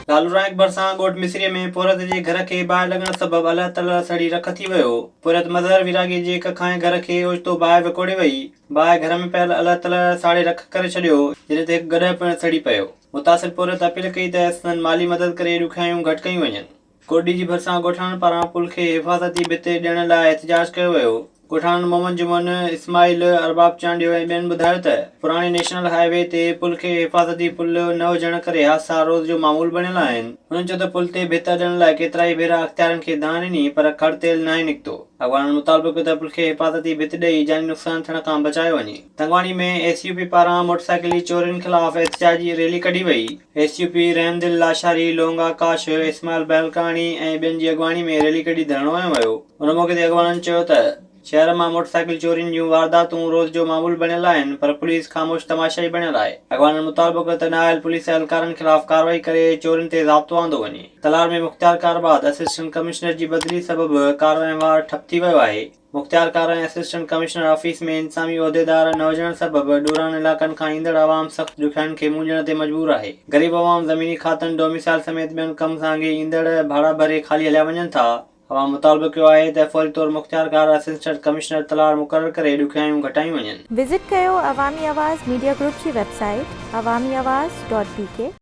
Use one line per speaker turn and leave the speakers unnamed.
لالو رائنڪ ڀرسان ڳوٺ مصري ۾ پورهيت جي گهر کي باهه لڳڻ سبب الهه تلهه سڙي رک ٿي ويو. پورهيت مظهر ويراڳي جي ڪکائين گهر کي اوچتو باهه وڪوڙي وئي. باهه گهر ۾ پيل الهه تلهه ساڙي رک ڪري ڇڏيو، جڏهن ته هڪ گڏهه پڻ سڙي پيو. متاثر پورهيت اپيل ڪئي ته سندن مالي مدد ڪري ڏکيائيون گهٽ ڪيون وڃن. ڪوٽڙي جي ڀرسان ڳوٺاڻن پاران پل کي حفاظتي ڀت ڏيڻ لاء احتجاج ڪيو ويو. ڳوٺاڻن محمد جمن، اسماعيل، ارباب چانڊيو ۽ ٻين ٻڌايو ته پراڻي نيشنل هاء وي تي پل کي حفاظتي پل نه هجڻ ڪري حادثا روز جو معمول بڻيل آهن. هنن چيو ته پل تي ڀت اڏڻ لاء ڪيترائي ڀيرا اختيارين کي دانهن ڏني پر کڙ تيل ناهي نڪتو. اڳواڻن مطالبو ڪيو ته پل کي حفاظتي ڀت ڏئي جاني نقصان ٿيڻ کان بچايو وڃي. تنگواڻي ۾ ايس يو پي پاران موٽرسائيڪل جي چورين خلاف احتجاجي ريلي ڪڍي وئي. ايس يو پي رحمدل لاشاري، لونگ آڪاش، اسماعيل بهلڪاڻي ۽ ٻين جي اڳواڻي ۾ ريلي ڪڍي ڌرڻو هنيو ويو. ان موقعي تي اڳواڻن چيو ته شهر مان موٽرسائيڪل چورين جون وارداتون روز جو معمول بڻيل آهن پر پوليس خاموش تماشائي بڻيل آهي. اڳواڻن مطالبو ڪيو ته نااهل پوليس اهلڪارن خلاف ڪارروائي ڪري چورين تي ضابطو آندو وڃي. تلهار ۾ مختيارڪار بعد اسسٽنٽ ڪمشنر جي بدلي سبب ڪاروهنوار ٺپ ٿي ويو آهي. مختيارڪار ۽ اسسٽنٽ ڪمشنر آفيس ۾ انتظامي عهديدار نه هجڻ سبب ڏورانهن علائقن کان ايندڙ عوام سخت ڏکيائين کي منهن ڏيڻ تي مجبور آهي. غريب عوام زميني کاتن، ڊوميسائل سميت ٻين ڪم سانگي ايندڙ ڀاڙا ڀري خالي هليا وڃن ٿا. عوام مطالبو ڪيو آهي ته فوري طور مختيارڪار اسسٽنٽ ڪمشنر تلهار مقرر ڪري ڏکيائيون گهٽايون وڃن.
وزٽ ڪيو عوامي آواز ميڊيا گروپ جي website Awami Awaz dot B K.